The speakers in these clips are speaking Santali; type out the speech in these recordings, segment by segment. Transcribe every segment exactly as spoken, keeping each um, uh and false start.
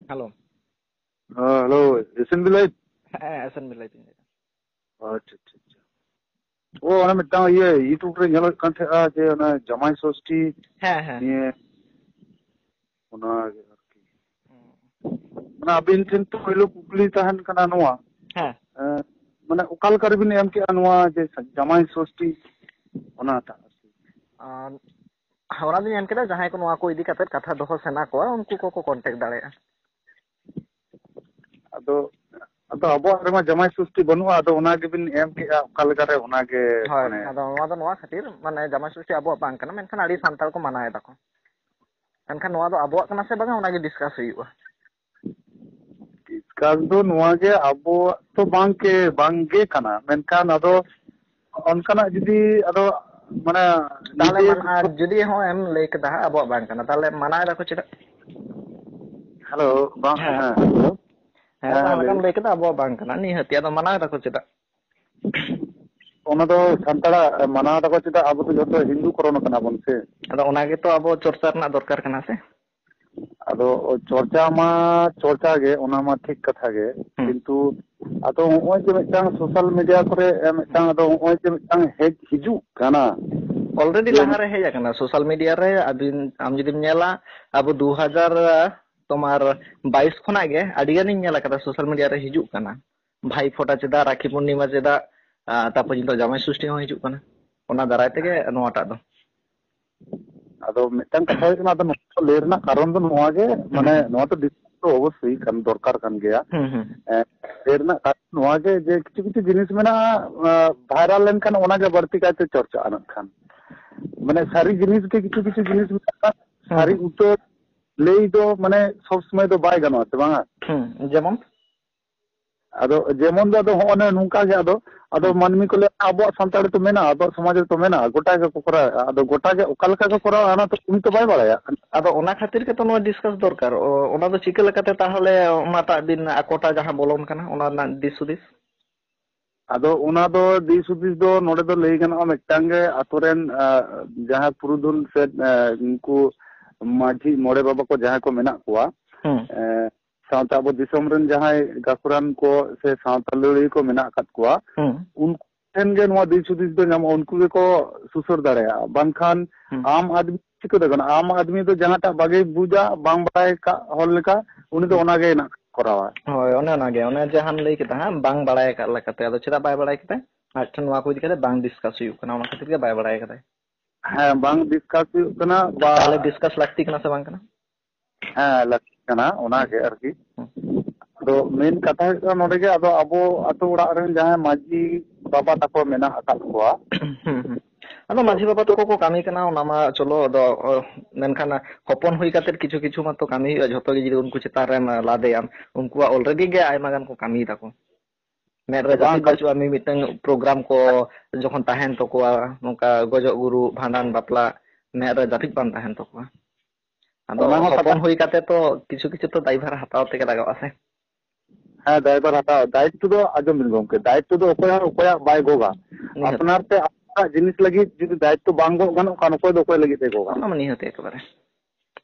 ᱦᱮᱞᱳ᱾ ᱦᱮᱸ, hello, S N B live? ᱦᱮᱸ, ᱮᱥ ᱮᱱ ᱵᱤ ᱞᱟᱭᱤᱵᱷ ᱤᱧ ᱞᱟᱹᱭᱫᱟ᱾ ᱟᱪᱪᱷᱟ, ᱟᱪᱪᱷᱟ, ᱟᱪᱪᱷᱟ᱾ ᱚ, ᱚᱱᱟ ᱢᱤᱫᱴᱟᱝ ᱤᱭᱟᱹ YouTube ᱨᱮ ᱧᱮᱞᱚᱜ ᱠᱟᱱ ᱛᱟᱦᱮᱸᱜᱼᱟ ᱡᱮ ᱚᱱᱟ ᱡᱟᱢᱟᱭ ᱥᱚᱥᱴᱤ ᱦᱮᱸ, ᱦᱮᱸ᱾ ᱱᱤᱭᱮ, ᱚᱱᱟ ᱜᱮ ᱟᱨᱠᱤ᱾ ᱦᱩᱸ᱾ ᱢᱟᱱᱮ ᱟᱵᱤᱱ ᱴᱷᱮᱱ ᱯᱳᱭᱞᱳ ᱠᱩᱠᱞᱤ ᱛᱟᱦᱮᱱ ᱠᱟᱱᱟ ᱱᱚᱣᱟ, ᱦᱮᱸ᱾ ᱮᱸ, ᱢᱟᱱᱮ ᱚᱠᱟ ᱞᱮᱠᱟ ᱨᱮᱵᱤᱱ ᱮᱢ ᱠᱮᱜᱼᱟ ᱱᱚᱣᱟ ᱡᱮ ᱡᱟᱢᱟᱭ ᱥᱚᱥᱴᱤ ᱚᱱᱟᱴᱟᱜ ᱟᱨᱠᱤ? ᱟᱨ ᱚᱱᱟ ᱫᱚᱧ ᱮᱢ ᱠᱮᱫᱟ, ᱡᱟᱦᱟᱸᱭ ᱠᱚ ᱱᱚᱣᱟ ᱠᱚ ᱤᱫᱤ ᱠᱟᱛᱮᱫ ᱠᱟᱛᱷᱟ ᱫᱚᱦᱚ ᱥᱟᱱᱟ ᱠᱚᱣᱟ, ᱩᱱᱠᱩ ᱠᱚᱠᱚ contact ᱫᱟᱲᱮᱭᱟᱜᱼᱟ᱾ ᱟᱫᱚ, ᱟᱫᱚ ᱟᱵᱚᱣᱟᱜ ᱨᱮᱢᱟ ᱡᱟᱢᱟᱭ ᱥᱚᱥᱴᱤ ᱵᱟᱹᱱᱩᱜᱼᱟ, ᱟᱫᱚ ᱚᱱᱟ ᱜᱮᱵᱤᱱ ᱮᱢ ᱠᱮᱜᱼᱟ ᱚᱠᱟ ᱞᱮᱠᱟᱨᱮ, ᱚᱱᱟ ᱜᱮ ᱦᱳᱭ, ᱢᱟᱱᱮ ᱟᱫᱚ ᱱᱚᱣᱟ ᱫᱚ ᱱᱚᱣᱟ ᱠᱷᱟᱹᱛᱤᱨ, ᱢᱟᱱᱮ ᱡᱟᱢᱟᱭ ᱥᱚᱥᱴᱤ ᱟᱵᱚᱣᱟᱜ ᱵᱟᱝ ᱠᱟᱱᱟ, ᱢᱮᱱᱠᱷᱟᱱ ᱟᱹᱰᱤ ᱥᱟᱱᱛᱟᱲ ᱠᱚ ᱢᱟᱱᱟᱣ ᱮᱫᱟ ᱠᱚ᱾ ᱢᱮᱱᱠᱷᱟᱱ ᱱᱚᱣᱟ ᱫᱚ ᱟᱵᱚᱣᱟᱜ ᱠᱟᱱᱟ ᱥᱮ ᱵᱟᱝᱟ, ᱚᱱᱟ ᱜᱮ discuss ᱦᱩᱭᱩᱜᱼᱟ᱾ ᱰᱤᱥᱠᱟᱥ ᱫᱚ ᱱᱚᱣᱟ ᱜᱮ, ᱟᱵᱚᱣᱟᱜ ᱛᱚ ᱵᱟᱝ ᱜᱮ, ᱵᱟᱝ ᱜᱮ ᱠᱟᱱᱟ, ᱢᱮᱱᱠᱷᱟᱱ ᱟᱫᱚ ᱚᱱᱠᱟᱱᱟᱜ ᱡᱩᱫᱤ ᱟᱫᱚ ᱢᱟᱱᱮ ᱛᱟᱦᱚᱞᱮ ᱱᱤᱡᱮ ᱢᱟᱱ-, ᱟᱨ ᱡᱩᱫᱤ ᱦᱚᱸ ᱮᱢ ᱞᱟᱹᱭ ᱠᱮᱫᱟ ᱦᱟᱸᱜ ᱟᱵᱚᱣᱟᱜ ᱵᱟᱝ ᱠᱟᱱᱟ, ᱛᱟᱦᱚᱞᱮ ᱢᱟᱱᱟᱣ ᱮᱫᱟ ᱠᱚ ᱪᱮᱫᱟᱜ? ᱦᱮᱞᱳ, ᱵᱟᱝ, ᱦᱮᱸ᱾ ᱦᱮᱸ, ᱦᱮᱞᱳ᱾ ᱦᱮᱸ, ᱦᱮᱸ, ᱛᱟᱦᱚᱞᱮ ᱞᱟᱹᱭ ᱠᱟᱢ ᱵᱤᱱ᱾ ᱞᱟᱹᱭ ᱠᱮᱫᱟ ᱟᱵᱚᱣᱟᱜ ᱵᱟᱝ ᱠᱟᱱᱟ, ᱱᱤᱦᱟᱹᱛᱤ ᱟᱫᱚ ᱢᱟᱱᱟᱣ ᱮᱫᱟ ᱠᱚ ᱪᱮᱫᱟᱜ? ᱚᱱᱟ ᱫᱚ ᱥᱟᱱᱛᱟᱲᱟᱜ ᱢᱟᱱᱟᱣ ᱫᱟᱠᱚ ᱪᱮᱫᱟᱜ, ᱟᱵᱚ ᱫᱚ ᱡᱚᱛᱚ ᱦᱤᱱᱫᱩ ᱠᱚᱨᱚᱱ ᱠᱟᱱᱟ ᱵᱚᱱ ᱥᱮ᱾ ᱟᱫᱚ ᱚᱱᱟ ᱜᱮᱛᱚ ᱟᱵᱚ ᱪᱚᱨᱪᱟ ᱨᱮᱱᱟᱜ ᱫᱚᱨᱠᱟᱨ ᱠᱟᱱᱟ ᱥᱮ? ᱟᱫᱚ ᱪᱚᱨᱪᱟ ᱢᱟ ᱪᱚᱨᱪᱟ ᱜᱮ, ᱚᱱᱟ ᱢᱟ ᱴᱷᱤᱠ ᱠᱟᱛᱷᱟ ᱜᱮ, ᱦᱩᱸ᱾ ᱠᱤᱱᱛᱩ ᱟᱫᱚ ᱱᱚᱜᱼᱚᱭ ᱡᱮ ᱢᱤᱫᱴᱟᱝ social media ᱠᱚᱨᱮ, ᱮ, ᱢᱤᱫᱴᱟᱝ, ᱟᱫᱚ ᱱᱚᱜᱼᱚᱭ ᱡᱮ ᱢᱤᱫᱴᱟᱝ ᱦᱮᱡ ᱦᱤᱡᱩᱜ ᱠᱟᱱᱟ, already ᱡᱮ ᱞᱟᱦᱟᱨᱮ ᱦᱮᱡ ᱟᱠᱟᱱᱟ social media ᱨᱮ᱾ ᱟᱹᱵᱤᱱ, ᱟᱢ ᱡᱩᱫᱤᱢ ᱧᱮᱞᱟ, ᱟᱵᱚ ᱫᱩ ᱦᱟᱡᱟᱨ ᱛᱳᱢᱟᱨ ᱵᱟᱭᱤᱥ ᱠᱷᱚᱱᱟᱜ ᱜᱮ ᱟᱹᱰᱤ ᱜᱟᱱᱤᱧ ᱧᱮᱞ ᱟᱠᱟᱫᱟ social media ᱨᱮ ᱦᱤᱡᱩᱜ ᱠᱟᱱᱟ᱾ ᱵᱷᱟᱭ ᱯᱷᱳᱴᱟ ᱪᱮᱫᱟᱜ, ᱨᱟᱠᱷᱤ ᱯᱩᱨᱱᱤᱢᱟ ᱪᱮᱫᱟᱜ, ᱟᱨ ᱛᱟᱨᱯᱚᱨ ᱱᱤᱛᱚᱜ ᱡᱟᱢᱟᱭ ᱥᱚᱥᱴᱤ ᱦᱚᱸ ᱦᱤᱡᱩᱜ ᱠᱟᱱᱟ᱾ ᱚᱱᱟ ᱫᱟᱨᱟᱭ ᱛᱮᱜᱮ ᱱᱚᱣᱟᱴᱟᱜ ᱫᱚ᱾ ᱟᱫᱚ ᱢᱤᱫᱴᱟᱝ ᱠᱟᱛᱷᱟ ᱦᱩᱭᱩᱜ ᱠᱟᱱᱟ, ᱟᱫᱚ ᱱᱚᱣᱟ ᱠᱚ ᱞᱟᱹᱭ ᱨᱮᱱᱟᱜ ᱠᱟᱨᱚᱱ ᱫᱚ ᱱᱚᱣᱟ ᱜᱮ, ᱦᱩᱸ᱾ ᱢᱟᱱᱮ ᱱᱚᱣᱟ ᱫᱚ discuss ᱫᱚ ᱚᱵᱚᱥᱥᱳᱭ ᱠᱟᱱ ᱫᱚᱨᱠᱟᱨ ᱠᱟᱱ ᱜᱮᱭᱟ᱾ ᱦᱩᱸ, ᱦᱩᱸ᱾ ᱮᱸ, ᱞᱟᱹᱭ ᱨᱮᱱᱟᱜ ᱠᱟᱨᱚᱱ ᱱᱚᱣᱟ ᱜᱮ ᱡᱮ ᱠᱤᱪᱷᱩ ᱠᱤᱪᱷᱩ ᱡᱤᱱᱤᱥ ᱢᱮᱱᱟᱜᱼᱟ, ᱟᱸ, viral ᱞᱮᱱᱠᱷᱟᱱ ᱚᱱᱟ ᱜᱮ ᱵᱟᱹᱲᱛᱤ ᱠᱟᱭᱛᱮ ᱪᱚᱨᱪᱟᱜᱼᱟ ᱱᱟᱜ ᱠᱷᱟᱱ᱾ ᱢᱟᱱᱮ ᱥᱟᱹᱨᱤ ᱡᱤᱱᱤᱥ ᱜᱮ ᱠᱤᱪᱷᱩ ᱠᱤᱪᱷᱩ ᱡᱤᱱᱤᱥ ᱢᱮᱱᱟᱜᱼᱟ, ᱦᱩᱸ᱾ ᱥᱟᱹᱨᱤ ᱩᱛᱟᱹᱨ ᱞᱟᱹᱭ ᱫᱚ ᱢᱟᱱᱮ ᱥᱚᱵ ᱥᱚᱢᱚᱭ ᱫᱚ ᱵᱟᱭ ᱜᱟᱱᱚᱜᱼᱟ ᱥᱮ ᱵᱟᱝᱟ? ᱦᱩᱸ, ᱡᱮᱢᱚᱱ? ᱟᱫᱚ ᱡᱮᱢᱚᱱ ᱫᱚ ᱟᱫᱚ ᱦᱚᱸᱜᱼᱚ ᱱᱚᱝᱠᱟ ᱜᱮ ᱟᱫᱚ, ᱟᱫᱚ ᱦᱩᱸ᱾ ᱢᱟᱹᱱᱢᱤ ᱠᱚ ᱞᱟᱹᱭᱟ, "ᱟᱵᱚᱣᱟᱜ ᱥᱟᱱᱛᱟᱲ ᱨᱮᱛᱚ ᱢᱮᱱᱟᱜᱼᱟ, ᱟᱵᱚᱣᱟᱜ ᱥᱚᱢᱟᱡᱽ ᱨᱮᱛᱚ ᱢᱮᱱᱟᱜᱼᱟ, ᱜᱚᱴᱟ ᱜᱮᱠᱚ ᱠᱚᱨᱟᱣᱮᱫᱼᱟ, ᱟᱫᱚ ᱜᱚᱴᱟ ᱜᱮ ᱚᱠᱟ ᱞᱮᱠᱟ ᱠᱚ ᱠᱚᱨᱟᱣᱟ ᱚᱱᱟ ᱛᱚ ᱩᱱᱤ ᱛᱚ ᱵᱟᱭ ᱵᱟᱲᱟᱭᱟ?" ᱟᱫᱚ ᱚᱱᱟ ᱠᱷᱟᱹᱛᱤᱨ ᱜᱮᱛᱚ ᱱᱚᱣᱟ discuss ᱫᱚᱨᱠᱟᱨ᱾ ᱚ, ᱚᱱᱟ ᱫᱚ ᱪᱤᱠᱟᱹ ᱞᱮᱠᱟᱛᱮ ᱛᱟᱦᱚᱞᱮ ᱚᱱᱟᱴᱟᱜ ᱵᱤᱱ ᱟᱠᱚᱴᱟ ᱡᱟᱦᱟᱸ ᱵᱚᱞᱚᱱ ᱠᱟᱱᱟ, ᱚᱱᱟ ᱨᱮᱱᱟᱜ ᱫᱤᱥ ᱦᱩᱫᱤᱥ? ᱟᱫᱚ ᱚᱱᱟ ᱫᱚ ᱫᱤᱥ ᱦᱩᱫᱤᱥ ᱫᱚ ᱱᱚᱰᱮ ᱫᱚ ᱞᱟᱹᱭ ᱜᱟᱱᱚᱜᱼᱟ, ᱢᱤᱫᱴᱟᱝ ᱜᱮ ᱟᱛᱳ ᱨᱮᱱ, ᱟ, ᱡᱟᱦᱟᱸ ᱯᱩᱨᱩᱫᱷᱩᱞ ᱥᱮ, ᱟ, ᱩᱱᱠᱩ ᱢᱟᱹᱡᱷᱤ ᱢᱚᱬᱮ ᱵᱟᱵᱟ ᱠᱚ ᱡᱟᱦᱟᱸᱭ ᱠᱚ ᱢᱮᱱᱟᱜ ᱠᱚᱣᱟ, ᱦᱩᱸ᱾ ᱮ, ᱥᱟᱶᱛᱮ ᱟᱵᱚ ᱫᱤᱥᱚᱢ ᱨᱮᱱ ᱡᱟᱦᱟᱸᱭ ᱜᱟᱹᱠᱷᱩᱲᱟᱱ ᱠᱚ ᱥᱮ ᱥᱟᱶᱛᱟ ᱞᱟᱹᱲᱦᱟᱹᱭ ᱠᱚ ᱢᱮᱱᱟᱜ ᱟᱠᱟᱫ ᱠᱚᱣᱟ, ᱦᱩᱸ᱾ ᱩᱱᱠᱩ ᱴᱷᱮᱱ ᱜᱮ ᱱᱚᱣᱟ ᱫᱤᱥ ᱦᱩᱫᱤᱥ ᱫᱚ ᱧᱟᱢᱚᱜᱼᱟ, ᱩᱱᱠᱩ ᱜᱮᱠᱚ ᱥᱩᱥᱟᱹᱨ ᱫᱟᱲᱮᱭᱟᱜᱼᱟ᱾ ᱵᱟᱝᱠᱷᱟᱱ ᱦᱩᱸ᱾ ᱟᱢ ᱟᱫᱢᱤ ᱪᱤᱠᱟᱹ ᱫᱟᱲᱮᱭᱟᱜᱼᱟ? ᱟᱢ ᱟᱫᱢᱤ ᱫᱚ ᱡᱟᱦᱟᱸᱴᱟᱜ ᱵᱟᱜᱮ ᱵᱩᱡᱟ, ᱵᱟᱝ ᱵᱟᱲᱟᱭ ᱠᱟᱜ ᱦᱚᱲ ᱞᱮᱠᱟ, ᱩᱱᱤ ᱫᱚ ᱦᱩᱸ᱾ ᱚᱱᱟᱜᱮ ᱱᱟᱜ ᱠᱚᱨᱟᱣᱟ᱾ ᱦᱳᱭ, ᱚᱱᱮ ᱚᱱᱟᱜᱮ, ᱚᱱᱮ ᱡᱟᱦᱟᱸᱢ ᱞᱟᱹᱭ ᱠᱮᱫᱟ ᱦᱟᱸᱜ, ᱵᱟᱝ ᱵᱟᱲᱟᱭ ᱟᱠᱟᱫ ᱞᱮᱠᱟᱛᱮ᱾ ᱟᱫᱚ ᱪᱮᱫᱟᱜ ᱵᱟᱭ ᱵᱟᱲᱟᱭ ᱠᱮᱫᱟ? ᱟᱡ ᱴᱷᱮᱱ ᱱᱚᱣᱟ ᱠᱚ ᱤᱫᱤ ᱠᱟᱛᱮ ᱵᱟᱝ ᱰᱤᱥᱠᱟᱥ ᱦᱩᱭᱩᱜ ᱠᱟᱱᱟ, ᱚᱱᱟ ᱠᱷᱟᱹᱛᱤᱨ ᱜᱮ ᱵᱟᱭ ᱵᱟᱲᱟᱭ ᱠᱟᱫᱟᱭ᱾ ᱦᱮᱸ, ᱵᱟᱝ ᱰᱤᱥᱠᱟᱥ ᱦᱩᱭᱩᱜ ᱠᱟᱱᱟ ᱵᱟ ᱛᱟᱦᱚᱞᱮ ᱰᱤᱥᱠᱟᱥ ᱞᱟᱹᱠᱛᱤ ᱠᱟᱱᱟ ᱥᱮ ᱵᱟᱝ ᱠᱟᱱᱟ? ᱦᱮᱸ, ᱞᱟᱹᱠᱛᱤ ᱠᱟᱱᱟ, ᱚᱱᱟᱜᱮ ᱟᱨᱠᱤ᱾ ᱦᱩᱸ᱾ ᱟᱫᱚ ᱢᱮᱱ ᱠᱟᱛᱷᱟ ᱦᱩᱭᱩᱜ ᱠᱟᱱᱟ ᱱᱚᱰᱮ ᱜᱮ, ᱟᱫᱚ ᱟᱵᱚ ᱟᱛᱳ ᱚᱲᱟᱜ ᱨᱮᱱ ᱡᱟᱦᱟᱸᱭ ᱢᱟᱹᱡᱷᱤ ᱵᱟᱵᱟ ᱛᱟᱠᱚ ᱢᱮᱱᱟᱜ ᱟᱠᱟᱫ ᱠᱚᱣᱟ, ᱦᱩᱸ, ᱦᱩᱸ᱾ ᱟᱫᱚ ᱢᱟᱹᱡᱷᱤ ᱵᱟᱵᱟ ᱛᱟᱠᱚ ᱠᱚ ᱠᱟᱹᱢᱤ ᱠᱟᱱᱟ, ᱚᱱᱟ ᱢᱟ ᱪᱚᱞᱚ, ᱟᱫᱚ, ᱚ, ᱢᱮᱱᱠᱷᱟᱱ ᱦᱚᱯᱚᱱ ᱦᱩᱭ ᱠᱟᱛᱮ ᱠᱤᱪᱷᱩ ᱠᱤᱪᱷᱩ ᱢᱟᱛᱚ ᱠᱟᱹᱢᱤ ᱦᱩᱭᱩᱜᱼᱟ, ᱡᱷᱚᱛᱚ ᱜᱮ ᱡᱩᱫᱤ ᱩᱱᱠᱩ ᱪᱮᱛᱟᱱ ᱨᱮᱢ ᱞᱟᱫᱮᱭᱟᱢ, ᱩᱱᱠᱩᱣᱟᱜ already ᱜᱮ ᱟᱭᱢᱟ ᱜᱟᱱ ᱠᱚ ᱠᱟᱹᱢᱤᱭ ᱫᱟᱠᱚ᱾ ᱢᱮᱫ ᱨᱮ ᱵᱟᱝ ᱡᱟᱹᱯᱤᱫ ᱠᱟᱹᱢᱤ ᱵᱟᱹᱪᱩᱜᱼᱟ, ᱢᱤᱢᱤᱫᱴᱟᱝ ᱯᱨᱳᱜᱨᱟᱢ ᱠᱚ ᱡᱚᱠᱷᱚᱱ ᱛᱟᱦᱮᱱ ᱛᱟᱠᱚᱣᱟ, ᱱᱚᱝᱠᱟ ᱜᱚᱡᱚᱜ ᱜᱩᱨᱩᱜ, ᱵᱷᱟᱸᱰᱟᱱ, ᱵᱟᱯᱞᱟ, ᱢᱮᱫ ᱨᱮ ᱡᱟᱹᱯᱤᱫ ᱵᱟᱝ ᱛᱟᱦᱮᱱ ᱛᱟᱠᱚᱣᱟ᱾ ᱟᱫᱚ ᱚᱱᱟ ᱦᱚᱸ ᱠᱟᱛᱷᱟ᱾ ᱦᱚᱯᱚᱱ ᱦᱩᱭ ᱠᱟᱛᱮ ᱛᱚ ᱠᱤᱪᱷᱩ ᱠᱤᱪᱷᱩ ᱛᱚ ᱫᱟᱭᱵᱷᱟᱨ ᱦᱟᱛᱟᱣ ᱛᱮᱜᱮ ᱞᱟᱜᱟᱜᱼᱟ ᱥᱮ? ᱦᱮᱸ, ᱫᱟᱭᱵᱷᱟᱨ ᱦᱟᱛᱟᱣ, ᱫᱟᱭᱤᱛᱛᱚ ᱫᱚ ᱟᱸᱡᱚᱢ ᱵᱤᱱ ᱜᱚᱢᱠᱮ, ᱫᱟᱭᱤᱛᱛᱚ ᱫᱚ ᱚᱠᱚᱭ ᱦᱚᱸ ᱚᱠᱚᱭᱟᱜ ᱵᱟᱭ ᱜᱚᱜᱟ᱾ ᱱᱤᱦᱟᱹᱛ᱾ ᱟᱯᱱᱟᱨ ᱛᱮ ᱟᱯᱱᱟᱨᱟᱜ ᱡᱤᱱᱤᱥ ᱞᱟᱹᱜᱤᱫ ᱡᱩᱫᱤ ᱫᱟᱭᱤᱛᱛᱚ ᱵᱟᱝ ᱜᱚᱜ ᱜᱟᱱᱚᱜ ᱠᱷᱟᱱ, ᱚᱠᱚᱭ ᱫᱚ ᱚᱠᱚᱭ ᱞᱟᱹᱜᱤᱫ ᱛᱮ ᱜᱚᱜᱟ? ᱚᱱᱟ ᱢᱟ ᱱᱤᱦᱟᱹᱛ ᱮᱠᱵᱟᱨᱮ᱾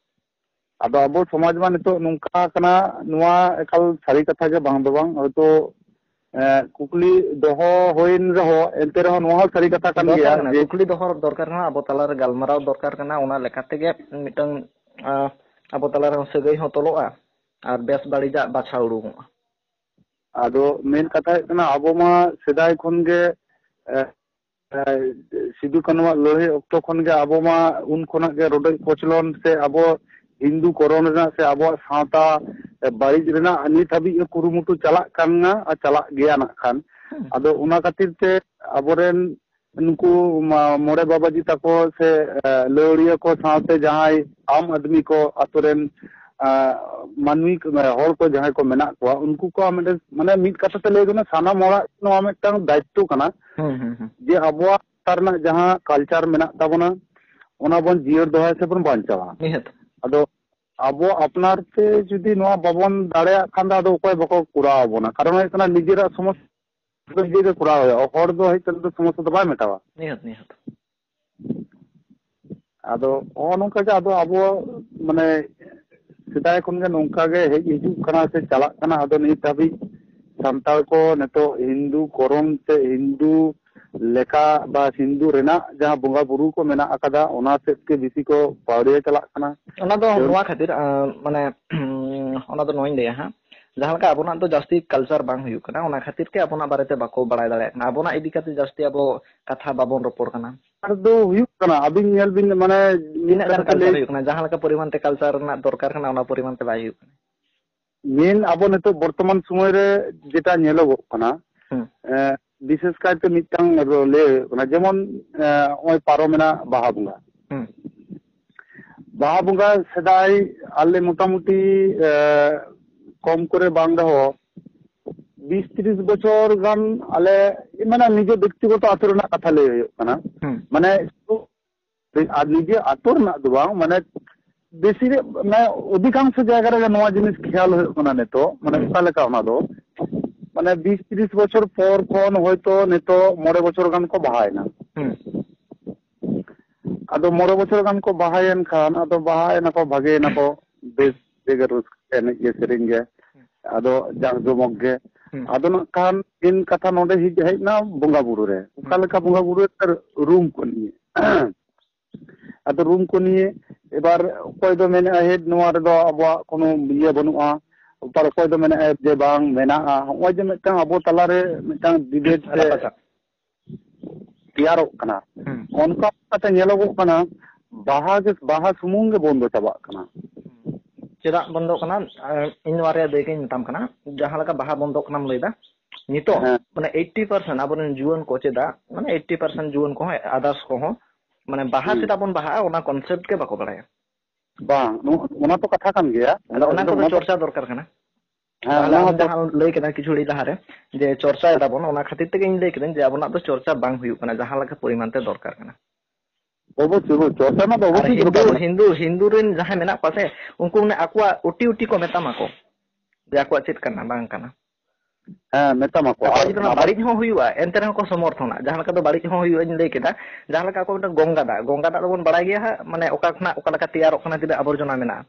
ᱟᱫᱚ ᱟᱵᱚ ᱥᱚᱢᱟᱡᱽ ᱢᱟ ᱱᱤᱛᱚᱜ ᱱᱚᱝᱠᱟ ᱠᱟᱱᱟ, ᱱᱚᱣᱟ ᱮᱠᱟᱞ ᱥᱟᱹᱨᱤ ᱠᱟᱛᱷᱟ ᱜᱮ ᱵᱟᱝ ᱫᱚ ᱵᱟᱝ, ᱦᱚᱭᱛᱳ, ᱮᱸ, ᱠᱩᱠᱞᱤ ᱫᱚᱦᱚ ᱦᱩᱭᱮᱱ ᱨᱮᱦᱚᱸ, ᱮᱱᱛᱮ ᱨᱮᱦᱚᱸ ᱱᱚᱣᱟ ᱦᱚᱸ ᱥᱟᱹᱨᱤ ᱠᱟᱛᱷᱟ ᱠᱟᱱ ᱫᱚᱨᱠᱟᱨ ᱜᱮᱭᱟ ᱠᱟᱱᱟ, ᱡᱮ ᱠᱩᱠᱞᱤ ᱫᱚᱦᱚ ᱫᱚᱨᱠᱟᱨ ᱠᱟᱱᱟ, ᱟᱵᱚ ᱛᱟᱞᱟᱨᱮ ᱜᱟᱞᱢᱟᱨᱟᱣ ᱫᱚᱨᱠᱟᱨ ᱠᱟᱱᱟ, ᱚᱱᱟ ᱞᱮᱠᱟ ᱛᱮᱜᱮ ᱢᱤᱫᱴᱟᱝ, ᱟᱸ, ᱟᱵᱚ ᱛᱟᱞᱟᱨᱮ ᱥᱟᱹᱜᱟᱹᱭ ᱦᱚᱸ ᱛᱚᱞᱚᱜᱼᱟ ᱟᱨ ᱵᱮᱥ ᱵᱟᱹᱲᱤᱡᱟᱜ ᱵᱟᱪᱷᱟᱣ ᱩᱰᱩᱝᱚᱜᱼᱟ᱾ ᱟᱫᱚ ᱢᱮᱱ ᱠᱟᱛᱷᱟ ᱦᱩᱭᱩᱜ ᱠᱟᱱᱟ, ᱟᱵᱚ ᱢᱟ ᱥᱮᱫᱟᱭ ᱠᱷᱚᱱ ᱜᱮ, ᱮ, ᱮ, ᱥᱤᱫᱩ ᱠᱟᱹᱱᱩᱣᱟᱜ ᱞᱟᱹᱲᱦᱟᱹᱭ ᱚᱠᱛᱚ ᱠᱷᱚᱱ ᱜᱮ ᱟᱵᱚ ᱢᱟ ᱩᱱ ᱠᱷᱚᱱᱟᱜ ᱜᱮ ᱨᱚᱰᱚᱡ ᱠᱚᱪᱞᱚᱱ ᱥᱮ ᱟᱵᱚ ᱦᱤᱱᱫᱩ ᱠᱚᱨᱚᱱ ᱨᱮᱱᱟᱜ ᱥᱮ ᱟᱵᱚᱣᱟᱜ ᱥᱟᱶᱛᱟ, ᱮ, ᱵᱟᱹᱲᱤᱡ ᱨᱮᱱᱟᱜ ᱱᱤᱛ ᱦᱟᱹᱵᱤᱡ ᱜᱮ ᱠᱩᱨᱩᱢᱩᱴᱩ ᱪᱟᱞᱟᱜ ᱠᱟᱱᱟ ᱟᱨ ᱪᱟᱞᱟᱜ ᱜᱮᱭᱟ ᱱᱟᱜ ᱠᱷᱟᱱ᱾ ᱦᱩᱸ᱾ ᱟᱫᱚ ᱚᱱᱟ ᱠᱷᱟᱹᱛᱤᱨ ᱛᱮ ᱟᱵᱚᱨᱮᱱ ᱱᱩᱠᱩ ᱢᱟ-, ᱢᱚᱬᱮ ᱵᱟᱵᱟᱡᱤ ᱛᱟᱠᱚ ᱥᱮ, ᱮ, ᱞᱟᱹᱣᱲᱤᱭᱟᱹ ᱠᱚ ᱥᱟᱶᱛᱮ ᱡᱟᱦᱟᱸᱭ ᱟᱢ ᱟᱫᱢᱤ ᱠᱚ ᱟᱛᱳ ᱨᱮᱱ, ᱮ, ᱢᱟᱹᱱᱢᱤ ᱠᱚ, ᱢᱟᱱᱮ ᱦᱚᱲ ᱠᱚ ᱡᱟᱦᱟᱸᱭ ᱠᱚ ᱢᱮᱱᱟᱜ ᱠᱚᱣᱟ, ᱩᱱᱠᱩ ᱠᱚᱣᱟᱜ ᱢᱤᱫᱴᱮᱱ, ᱢᱟᱱᱮ ᱢᱤᱫ ᱠᱟᱛᱷᱟ ᱛᱮ ᱞᱟᱹᱭ ᱜᱟᱱᱚᱜᱼᱟ, ᱥᱟᱱᱟᱢ ᱦᱚᱲᱟᱜ ᱱᱚᱣᱟ ᱢᱤᱫᱴᱟᱝ ᱫᱟᱭᱤᱛᱛᱚ ᱠᱟᱱᱟ ᱦᱩᱸ, ᱦᱩᱸ, ᱦᱩᱸ᱾ ᱡᱮ ᱟᱵᱚᱣᱟᱜ ᱥᱟᱶᱛᱟ ᱨᱮᱱᱟᱜ ᱡᱟᱦᱟᱸ culture ᱢᱮᱱᱟᱜ ᱛᱟᱵᱚᱱᱟ, ᱚᱱᱟ ᱵᱚᱱ ᱡᱤᱭᱟᱹᱲ ᱫᱚᱦᱚᱭᱟ ᱥᱮ ᱵᱚᱱ ᱵᱟᱧᱪᱟᱣᱟ᱾ ᱱᱤᱦᱟᱹᱛ᱾ ᱟᱫᱚ ᱟᱵᱚ ᱟᱯᱱᱟᱨ ᱛᱮ ᱡᱩᱫᱤ ᱱᱚᱣᱟ ᱵᱟᱵᱚᱱ ᱫᱟᱲᱮᱭᱟᱜ ᱠᱷᱟᱱ ᱫᱚ ᱟᱫᱚ ᱚᱠᱚᱭ ᱵᱟᱠᱚ ᱠᱚᱨᱟᱣ ᱟᱵᱚᱱᱟ᱾ ᱠᱟᱨᱚᱱ ᱦᱩᱭᱩᱜ ᱠᱟᱱᱟ, ᱱᱤᱡᱮᱨᱟᱜ ᱥᱚᱢᱚᱥᱥᱟ ᱫᱚ ᱱᱤᱡᱮ ᱜᱮ ᱠᱚᱨᱟᱣ ᱦᱩᱭᱩᱜᱼᱟ, ᱦᱚᱲ ᱫᱚ ᱦᱮᱡ ᱠᱟᱛᱮ ᱫᱚ ᱥᱚᱢᱚᱥᱥᱟ ᱫᱚ ᱵᱟᱭ ᱢᱮᱴᱟᱣᱟ᱾ ᱱᱤᱦᱟᱹᱛ, ᱱᱤᱦᱟᱹᱛ᱾ ᱟᱫᱚ ᱱᱚᱜᱼᱚ ᱱᱚᱝᱠᱟ ᱜᱮ ᱟᱫᱚ ᱟᱵᱚ, ᱢᱟᱱᱮ, ᱥᱮᱫᱟᱭ ᱠᱷᱚᱱ ᱜᱮ ᱱᱚᱝᱠᱟ ᱜᱮ ᱦᱮᱡ ᱦᱤᱡᱩᱜ ᱠᱟᱱᱟ ᱥᱮ ᱪᱟᱞᱟᱜ ᱠᱟᱱᱟ᱾ ᱟᱫᱚ ᱱᱤᱛ ᱫᱷᱟᱹᱵᱤᱡ ᱥᱟᱱᱛᱟᱲ ᱠᱚ ᱱᱤᱛᱚᱜ ᱦᱤᱱᱫᱩ ᱠᱚᱨᱚᱱ ᱥᱮ ᱦᱤᱱᱫᱩ ᱞᱮᱠᱟ ᱵᱟ ᱦᱤᱱᱫᱩ ᱨᱮᱱᱟᱜ ᱡᱟᱦᱟᱸ ᱵᱚᱸᱜᱟ ᱵᱩᱨᱩ ᱠᱚ ᱢᱮᱱᱟᱜ ᱟᱠᱟᱫᱟ, ᱚᱱᱟ ᱥᱮᱫ ᱜᱮ ᱵᱤᱥᱤ ᱠᱚ ᱯᱟᱹᱣᱲᱤᱭᱟᱹ ᱪᱟᱞᱟᱜ ᱠᱟᱱᱟ᱾ ᱚᱱᱟ ᱫᱚ ᱛᱚ ᱱᱚᱣᱟ ᱠᱷᱟᱹᱛᱤᱨ, ᱟᱸ, ᱢᱟᱱᱮ, ᱚᱱᱟ ᱫᱚ ᱱᱚᱣᱟᱧ ᱞᱟᱹᱭᱟ ᱦᱟᱸᱜ, ᱡᱟᱦᱟᱸ ᱞᱮᱠᱟ ᱟᱵᱚᱱᱟᱜ ᱫᱚ ᱡᱟᱹᱥᱛᱤ culture ᱵᱟᱝ ᱦᱩᱭᱩᱜ ᱠᱟᱱᱟ, ᱚᱱᱟ ᱠᱷᱟᱹᱛᱤᱨ ᱛᱮ ᱟᱵᱚᱱᱟᱜ ᱵᱟᱨᱮᱛᱮ ᱵᱟᱠᱚ ᱵᱟᱲᱟᱭ ᱫᱟᱲᱮᱭᱟᱜ ᱠᱟᱱᱟ, ᱟᱵᱚᱱᱟᱜ ᱤᱫᱤ ᱠᱟᱛᱮ ᱡᱟᱹᱥᱛᱤ ᱟᱵᱚ ᱠᱟᱛᱷᱟ ᱵᱟᱵᱚᱱ ᱨᱚᱯᱚᱲ ᱠᱟᱱᱟ᱾ ᱟᱨ ᱫᱚ ᱦᱩᱭᱩᱜ ᱠᱟᱱᱟ, ᱟᱹᱵᱤᱱ ᱧᱮᱞ ᱵᱤᱱ, ᱢᱟᱱᱮ, ᱢᱤᱫ ᱛᱤᱱᱟᱹᱜ ᱜᱟᱱ ᱠᱟᱛᱷᱟ ᱛᱮ ᱞᱟᱹᱭ culture ᱦᱩᱭᱩᱜ ᱠᱟᱱᱟ, ᱡᱟᱦᱟᱸ ᱞᱮᱠᱟ ᱯᱚᱨᱤᱢᱟᱱ ᱛᱮ culture ᱨᱮᱱᱟᱜ ᱫᱚᱨᱠᱟᱨ ᱠᱟᱱᱟ, ᱚᱱᱟ ᱯᱚᱨᱤᱢᱟᱱ ᱛᱮ ᱵᱟᱭ ᱦᱩᱭᱩᱜ ᱠᱟᱱᱟ᱾ ᱢᱮᱱ ᱟᱵᱚ ᱱᱤᱛᱚᱜ ᱵᱚᱨᱛᱚᱢᱟᱱ ᱥᱚᱢᱚᱭ ᱨᱮ ᱡᱮᱴᱟ ᱧᱮᱞᱚᱜᱚᱜ ᱠᱟᱱᱟ, ᱦᱩᱸ᱾ ᱮ, ᱵᱤᱥᱮᱥ ᱠᱟᱭᱛᱮ ᱢᱤᱫᱴᱟᱝ ᱞᱟᱹᱭ ᱦᱩᱭᱩᱜ ᱠᱟᱱᱟ, ᱡᱮᱢᱚᱱ, ᱮ, ᱱᱚᱜᱼᱚᱭ ᱯᱟᱨᱚᱢᱮᱱᱟ ᱵᱟᱦᱟ ᱵᱚᱸᱜᱟ᱾ ᱦᱩᱸ᱾ ᱵᱟᱦᱟ ᱵᱚᱸᱜᱟ ᱥᱮᱫᱟᱭ ᱟᱞᱮ ᱢᱚᱴᱟᱢᱩᱴᱤ, ᱮ, ᱠᱚᱢ ᱠᱚᱨᱮ ᱵᱟᱝ ᱨᱮᱦᱚᱸ ᱵᱤᱥ ᱛᱤᱨᱤᱥ ᱵᱚᱪᱷᱚᱨ ᱜᱟᱱ ᱟᱞᱮ, ᱢᱟᱱᱮ, ᱱᱤᱡᱮ ᱵᱮᱠᱛᱤᱜᱚᱛᱚ ᱟᱛᱳ ᱨᱮᱱᱟᱜ ᱠᱟᱛᱷᱟ ᱞᱟᱹᱭ ᱦᱩᱭᱩᱜ ᱠᱟᱱᱟ᱾ ᱦᱩᱸ᱾ ᱢᱟᱱᱮ, ᱟᱨ ᱱᱤᱡᱮ ᱟᱛᱳ ᱨᱮᱱᱟᱜ ᱫᱚ ᱵᱟᱝ, ᱢᱟᱱᱮ, ᱵᱮᱥᱤ ᱨᱮ, ᱢᱟᱱᱮ, ᱚᱫᱷᱤᱠᱟᱝᱥᱚ ᱡᱟᱭᱜᱟ ᱨᱮᱜᱮ ᱱᱚᱣᱟ ᱡᱤᱱᱤᱥ ᱠᱷᱮᱭᱟᱞ ᱦᱩᱭᱩᱜ ᱠᱟᱱᱟ ᱱᱤᱛᱚᱜ, ᱢᱟᱱᱮ, ᱦᱩᱸ᱾ ᱚᱠᱟ ᱞᱮᱠᱟ ᱚᱱᱟ ᱫᱚ, ᱢᱟᱱᱮ, ᱵᱤᱥ ᱛᱤᱨᱤᱥ ᱵᱚᱪᱷᱚᱨ ᱯᱚᱨ ᱠᱷᱚᱱ ᱦᱚᱭᱛᱚ ᱱᱤᱛᱚᱜ ᱢᱚᱬᱮ ᱵᱚᱪᱷᱚᱨ ᱜᱟᱱ ᱠᱚ ᱵᱟᱦᱟᱭᱮᱱᱟ᱾ ᱦᱩᱸ᱾ ᱟᱫᱚ ᱢᱚᱬᱮ ᱵᱚᱪᱷᱚᱨ ᱜᱟᱱ ᱠᱚ ᱵᱟᱦᱟᱭᱮᱱ ᱠᱷᱟᱱ, ᱟᱫᱚ ᱵᱟᱦᱟᱭᱮᱱᱟᱠᱚ, ᱵᱷᱟᱜᱮᱭᱮᱱᱟᱠᱚ, ᱵᱮᱥ ᱜᱮ, ᱨᱟᱹᱥᱠᱟᱹ, ᱮᱱᱮᱡ ᱜᱮ, ᱥᱮᱨᱮᱧ ᱜᱮ, ᱦᱩᱸ᱾ ᱟᱫᱚ ᱡᱟᱸᱠ ᱡᱚᱢᱚᱠ ᱜᱮ᱾ ᱦᱩᱸ᱾ ᱟᱫᱚ ᱱᱟᱜ ᱠᱷᱟᱱ ᱢᱮᱱ ᱠᱟᱛᱷᱟ ᱱᱚᱰᱮ ᱦᱮᱡ, ᱦᱮᱡ ᱮᱱᱟ ᱵᱚᱸᱜᱟ ᱵᱩᱨᱩ ᱨᱮ᱾ ᱚᱠᱟ ᱦᱩᱸ᱾ ᱞᱮᱠᱟ ᱵᱚᱸᱜᱟ ᱵᱩᱨᱩ ᱨᱮ ᱨᱩᱢ ᱠᱚ ᱱᱤᱭᱮ᱾ ᱟᱫᱚ ᱨᱩᱢ ᱠᱚ ᱱᱤᱭᱮ ᱮᱵᱟᱨ ᱚᱠᱚᱭ ᱫᱚ ᱢᱮᱱᱮᱫᱼᱟ, "ᱦᱮᱸ, ᱱᱚᱣᱟ ᱨᱮᱫᱚ ᱟᱵᱚᱣᱟᱜ ᱠᱳᱱᱳ ᱤᱭᱟᱹ ᱵᱟᱹᱱᱩᱜᱼᱟ", ᱟᱵᱟᱨ ᱚᱠᱚᱭ ᱫᱚ ᱢᱮᱱᱮᱫᱼᱟ ᱡᱮ, "ᱵᱟᱝ, ᱢᱮᱱᱟᱜᱼᱟ"᱾ ᱦᱚᱸᱜᱼᱚᱭ ᱡᱮ ᱢᱤᱫᱴᱟᱝ ᱟᱵᱚ ᱛᱟᱞᱟᱨᱮ ᱢᱤᱫᱴᱟᱝ ᱰᱤᱵᱮᱴ ᱥᱮ ᱨᱟᱯᱟᱪᱟᱜ᱾ ᱛᱮᱭᱟᱨᱚᱜ ᱠᱟᱱᱟ, ᱦᱩᱸ᱾ ᱚᱱᱠᱟ ᱠᱟᱛᱮ ᱧᱮᱞᱚᱜᱚᱜ ᱠᱟᱱᱟ, ᱵᱟᱦᱟ ᱜᱮ, ᱵᱟᱦᱟ ᱥᱩᱢᱩᱝ ᱜᱮ ᱵᱚᱱᱫᱚ ᱪᱟᱵᱟᱜ ᱠᱟᱱᱟ᱾ ᱪᱮᱫᱟᱜ ᱵᱚᱱᱫᱚᱜ ᱠᱟᱱᱟ? ᱟᱨ ᱤᱧ ᱱᱚᱣᱟ ᱨᱮᱭᱟᱜ ᱫᱟᱹᱭᱠᱟᱹᱧ ᱢᱮᱛᱟᱢ ᱠᱟᱱᱟ, ᱡᱟᱦᱟᱸ ᱞᱮᱠᱟ ᱵᱟᱦᱟ ᱵᱚᱱᱫᱚᱜ ᱠᱟᱱᱟᱢ ᱞᱟᱹᱭᱫᱟ, ᱱᱤᱛᱚᱜ ᱦᱮᱸ᱾ ᱢᱟᱱᱮ eighty percent ᱟᱵᱚᱨᱮᱱ ᱡᱩᱣᱟᱹᱱ ᱠᱚ, ᱪᱮᱫᱟᱜ ᱢᱟᱱᱮ eighty percent ᱡᱩᱣᱟᱹᱱ ᱠᱚᱦᱚᱸ, others ᱠᱚᱦᱚᱸ, ᱢᱟᱱᱮ ᱵᱟᱦᱟ ᱦᱩᱸ᱾ ᱪᱮᱫᱟᱜ ᱵᱚᱱ ᱵᱟᱦᱟᱜᱼᱟ, ᱚᱱᱟ concept ᱜᱮ ᱵᱟᱠᱚ ᱵᱟᱲᱟᱭᱟ᱾ ᱵᱟᱝ, ᱱᱚ-, ᱚᱱᱟ ᱛᱚ ᱠᱟᱛᱷᱟ ᱠᱟᱱ ᱜᱮᱭᱟ᱾ ᱟᱫᱚ ᱚᱱᱟ ᱠᱚᱫᱚ ᱚᱱᱟ ᱛᱚ ᱪᱚᱨᱪᱟ ᱫᱚᱨᱠᱟᱨ ᱠᱟᱱᱟ᱾ ᱦᱮᱸ, ᱛᱟᱦᱚᱞᱮ ᱚᱱᱟ ᱟᱢ ᱦᱚᱸ ᱡᱟᱦᱟᱸ ᱞᱟᱹᱭ ᱠᱮᱫᱟ ᱠᱤᱪᱷᱩ ᱜᱷᱟᱹᱲᱤᱡ ᱞᱟᱦᱟᱨᱮ, ᱡᱮ ᱪᱚᱨᱪᱟᱭ ᱫᱟᱵᱚᱱ, ᱚᱱᱟ ᱠᱷᱟᱹᱛᱤᱨ ᱛᱮᱜᱮ ᱤᱧ ᱞᱟᱹᱭ ᱠᱮᱫᱟᱹᱧ ᱡᱮ ᱟᱵᱚᱱᱟᱜ ᱫᱚ ᱪᱚᱨᱪᱟ ᱵᱟᱝ ᱦᱩᱭᱩᱜ ᱠᱟᱱᱟ, ᱡᱟᱦᱟᱸ ᱞᱮᱠᱟ ᱯᱚᱨᱤᱢᱟᱱ ᱛᱮ ᱫᱚᱨᱠᱟᱨ ᱠᱟᱱᱟ᱾ ᱚᱵᱚᱥᱥᱳᱭ, ᱚᱵᱚᱥᱥᱳᱭ, ᱪᱚᱨᱪᱟ ᱨᱮᱱᱟᱜ ᱫᱚ ᱟᱨ ᱚᱵᱚᱥᱥᱳᱭ ᱦᱤᱱᱫᱩ, ᱫᱚᱨᱠᱟᱨ ᱢᱮᱱᱟᱜᱼᱟ᱾ ᱦᱤᱱᱫᱩ, ᱦᱤᱱᱫᱩ ᱨᱮᱱ ᱡᱟᱦᱟᱸᱭ ᱢᱮᱱᱟᱜ ᱠᱚᱣᱟ ᱥᱮ, ᱩᱱᱠᱩ ᱢᱟᱱᱮ ᱟᱠᱚᱣᱟᱜ ᱩᱴᱤ ᱩᱴᱤ ᱠᱚ ᱢᱮᱛᱟᱢᱟ ᱠᱚ ᱡᱮ ᱟᱠᱚᱣᱟᱜ ᱪᱮᱫ ᱠᱟᱱᱟ, ᱵᱟᱝ ᱠᱟᱱᱟ᱾ ᱦᱮᱸ, ᱢᱮᱛᱟᱢᱟ ᱠᱚ᱾ ᱚᱠᱚᱭ ᱟᱨ ᱡᱩᱫᱤ ᱚᱱᱟ ᱟᱵᱟᱨ ᱵᱟᱹᱲᱤᱡ ᱦᱚᱸ ᱦᱩᱭᱩᱜᱼᱟ, ᱮᱱᱛᱮ ᱨᱮᱦᱚᱸ ᱠᱚ ᱥᱚᱢᱚᱨᱛᱷᱚᱱᱟ᱾ ᱡᱟᱦᱟᱸ ᱞᱮᱠᱟ ᱫᱚ ᱵᱟᱹᱲᱤᱡ ᱦᱚᱸ ᱦᱩᱭᱩᱜᱼᱟ, ᱤᱧ ᱞᱟᱹᱭ ᱠᱮᱫᱟ, ᱡᱟᱦᱟᱸ ᱞᱮᱠᱟ ᱟᱠᱚ ᱢᱤᱫᱴᱟᱝ ᱜᱚᱝᱜᱟ ᱫᱟᱜ, ᱜᱚᱝᱜᱟ ᱫᱟᱜ ᱫᱚᱵᱚᱱ ᱵᱟᱲᱟᱭ ᱜᱮᱭᱟ ᱦᱟᱸᱜ, ᱢᱟᱱᱮ ᱚᱠᱟ ᱠᱷᱚᱱᱟᱜ ᱚᱠᱟ ᱞᱮᱠᱟ ᱛᱮᱭᱟᱨᱚᱜ ᱠᱟᱱᱟ, ᱛᱤᱱᱟᱹᱜ ᱟᱵᱚᱨᱡᱚᱱᱟ ᱢᱮᱱᱟᱜᱼᱟ᱾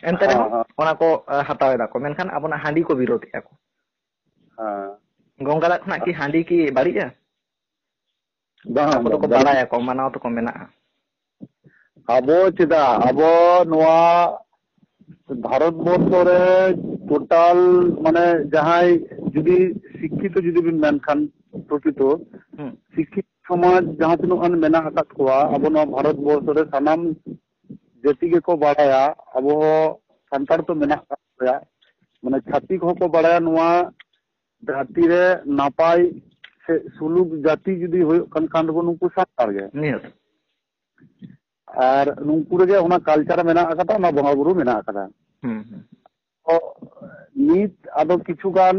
ᱮᱱᱛᱮ ᱦᱮᱸ, ᱨᱮᱦᱚᱸ ᱦᱮᱸ᱾ ᱚᱱᱟ ᱠᱚ, ᱟ, ᱦᱟᱛᱟᱣ ᱮᱫᱟ ᱠᱚ, ᱢᱮᱱᱠᱷᱟᱱ ᱟᱵᱚᱱᱟᱜ ᱦᱟᱺᱰᱤ ᱠᱚ ᱵᱤᱨᱳᱫᱮᱜᱼᱟ ᱠᱚ᱾ ᱦᱮᱸ᱾ ᱜᱚᱝᱜᱟ ᱫᱟᱜ ᱠᱷᱚᱱᱟᱜ ᱠᱤ ᱦᱟᱺᱰᱤ ᱠᱤ ᱵᱟᱹᱲᱤᱡᱼᱟ? ᱵᱟᱝ, ᱟᱠᱚ ᱫᱚᱠᱚ ᱵᱟᱝ, ᱵᱟᱝ᱾ ᱵᱟᱲᱟᱭᱟᱠᱚ, ᱢᱟᱱᱟᱣ ᱛᱟᱠᱚ ᱢᱮᱱᱟᱜᱼᱟ᱾ ᱟᱵᱚ ᱪᱮᱫᱟᱜ, ᱟᱵᱚ ᱱᱚᱣᱟ ᱵᱷᱟᱨᱚᱛ ᱵᱚᱨᱥᱚ ᱨᱮ total ᱢᱟᱱᱮ ᱡᱟᱦᱟᱸᱭ ᱡᱩᱫᱤ ᱥᱤᱠᱠᱷᱤᱛᱚ ᱡᱩᱫᱤ ᱵᱤᱱ ᱢᱮᱱᱠᱷᱟᱱ ᱯᱨᱚᱠᱨᱤᱛᱚ ᱦᱩᱸ᱾ ᱥᱤᱠᱠᱷᱤᱛ ᱥᱚᱢᱟᱡᱽ ᱡᱟᱦᱟᱸ ᱛᱤᱱᱟᱹᱜ ᱜᱟᱱ ᱢᱮᱱᱟᱜ ᱟᱠᱟᱫ ᱠᱚᱣᱟ ᱟᱵᱚ ᱱᱚᱣᱟ ᱵᱷᱟᱨᱚᱛ ᱵᱚᱨᱥᱚ ᱨᱮ ᱥᱟᱱᱟᱢ ᱡᱟᱹᱛᱤ ᱜᱮᱠᱚ ᱵᱟᱲᱟᱭᱟ, ᱟᱵᱚ ᱦᱚᱸ ᱥᱟᱱᱛᱟᱲ ᱫᱚ ᱢᱮᱱᱟᱜ ᱟᱠᱟᱫ ᱠᱚᱣᱟ, ᱢᱟᱱᱮ ᱪᱷᱟᱹᱛᱤᱠ ᱦᱚᱸᱠᱚ ᱵᱟᱲᱟᱭᱟ ᱱᱚᱣᱟ ᱫᱷᱟᱹᱨᱛᱤ ᱨᱮ ᱱᱟᱯᱟᱭ ᱥᱮ ᱥᱩᱞᱩᱠ ᱡᱟᱹᱛᱤ ᱡᱩᱫᱤ ᱦᱩᱭᱩᱜ ᱠᱟᱱ ᱠᱷᱟᱱ ᱫᱚᱵᱚ ᱱᱩᱠᱩ ᱥᱟᱱᱛᱟᱲ ᱜᱮ᱾ ᱱᱤᱦᱟᱹᱛ᱾ ᱟᱨ ᱱᱩᱠᱩ ᱨᱮᱜᱮ ᱚᱱᱟ culture ᱢᱮᱱᱟᱜ ᱟᱠᱟᱫᱟ, ᱚᱱᱟ ᱵᱚᱸᱜᱟ ᱵᱩᱨᱩ ᱢᱮᱱᱟᱜ ᱟᱠᱟᱫᱟ᱾ ᱦᱩᱸ, ᱦᱩᱸ᱾ ᱛᱚ ᱱᱤᱛ ᱟᱫᱚ ᱠᱤᱪᱷᱩ ᱜᱟᱱ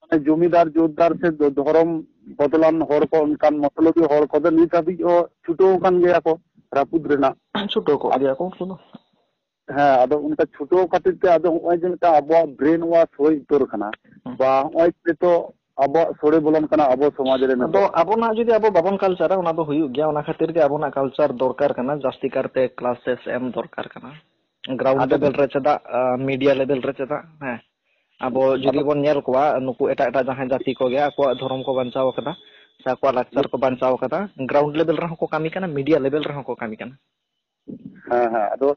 ᱢᱟᱱᱮ ᱡᱚᱢᱤᱫᱟᱨ ᱡᱳᱨᱫᱟᱨ ᱥᱮ ᱫᱚ-, ᱫᱷᱚᱨᱚᱢ ᱵᱚᱫᱚᱞᱟᱱ ᱦᱚᱲ ᱠᱚ, ᱚᱱᱠᱟᱱ ᱢᱚᱛᱞᱚᱵᱤ ᱦᱚᱲ ᱠᱚᱫᱚ ᱱᱤᱛ ᱦᱟᱹᱵᱤᱡ ᱦᱚᱸ ᱪᱷᱩᱴᱟᱹᱣ ᱟᱠᱟᱱ ᱜᱮᱭᱟ ᱠᱚ ᱨᱟᱹᱯᱩᱫ ᱨᱮᱱᱟᱜ᱾ ᱪᱷᱩᱴᱟᱹᱣ ᱠᱚᱜ ᱜᱮᱭᱟ ᱠᱚ ᱩᱱᱠᱩ ᱫᱚ᱾ ᱦᱮᱸ, ᱟᱫᱚ ᱚᱱᱠᱟ ᱪᱷᱩᱴᱟᱹᱣ ᱠᱷᱟᱹᱛᱤᱨ ᱛᱮ ᱟᱫᱚ ᱱᱚᱜᱼᱚᱭ ᱡᱮ ᱢᱤᱫᱴᱟᱝ ᱟᱵᱚᱣᱟᱜ brain wash ᱦᱩᱭ ᱩᱛᱟᱹᱨ ᱠᱟᱱᱟ, ᱦᱩᱸ᱾ ᱵᱟ ᱱᱚᱜᱼᱚᱭ ᱱᱤᱛᱚᱜ ᱟᱵᱚᱣᱟᱜ ᱥᱳᱲᱮ ᱵᱚᱞᱚᱱ ᱠᱟᱱᱟ ᱟᱵᱚ ᱥᱚᱢᱟᱡᱽ ᱨᱮ ᱟᱫᱚ ᱱᱤᱛᱚᱜ᱾ ᱟᱵᱚᱱᱟᱜ ᱡᱩᱫᱤ ᱟᱵᱚ ᱵᱟᱵᱚᱱ culture ᱟ, ᱚᱱᱟ ᱫᱚ ᱦᱩᱭᱩᱜ ᱜᱮᱭᱟ᱾ ᱚᱱᱟ ᱠᱷᱟᱹᱛᱤᱨ ᱜᱮ ᱟᱵᱚᱱᱟᱜ culture ᱫᱚᱨᱠᱟᱨ ᱠᱟᱱᱟ, ᱡᱟᱹᱥᱛᱤ ᱠᱟᱨᱛᱮ classes ᱮᱢ ᱫᱚᱨᱠᱟᱨ ᱠᱟᱱᱟ᱾ Ground ᱟᱫᱚ level ᱨᱮ ᱪᱮᱫᱟᱜ, ᱟ, media level ᱨᱮ ᱪᱮᱫᱟᱜ? ᱦᱮᱸ, ᱟᱵᱚ ᱡᱩᱫᱤ ᱟᱫᱚ ᱵᱚᱱ ᱧᱮᱞ ᱠᱚᱣᱟ, ᱱᱩᱠᱩ ᱮᱴᱟᱜ ᱮᱴᱟᱜ ᱡᱟᱦᱟᱸᱭ ᱡᱟᱹᱛᱤ ᱠᱚᱜᱮ ᱟᱠᱚᱣᱟᱜ ᱫᱷᱚᱨᱚᱢ ᱠᱚ ᱵᱟᱧᱪᱟᱣ ᱟᱠᱟᱫᱟ ᱥᱮ ᱟᱠᱚᱣᱟᱜ ᱞᱟᱠᱪᱟᱨ ᱠᱚ ᱵᱟᱧᱪᱟᱣ ᱟᱠᱟᱫᱟ, ground level ᱨᱮᱦᱚᱸ ᱠᱚ ᱠᱟᱹᱢᱤ ᱠᱟᱱᱟ, media level ᱨᱮᱦᱚᱸ ᱠᱚ ᱠᱟᱹᱢᱤ ᱠᱟᱱᱟ᱾ ᱦᱮᱸ, ᱦᱮᱸ, ᱟᱫᱚ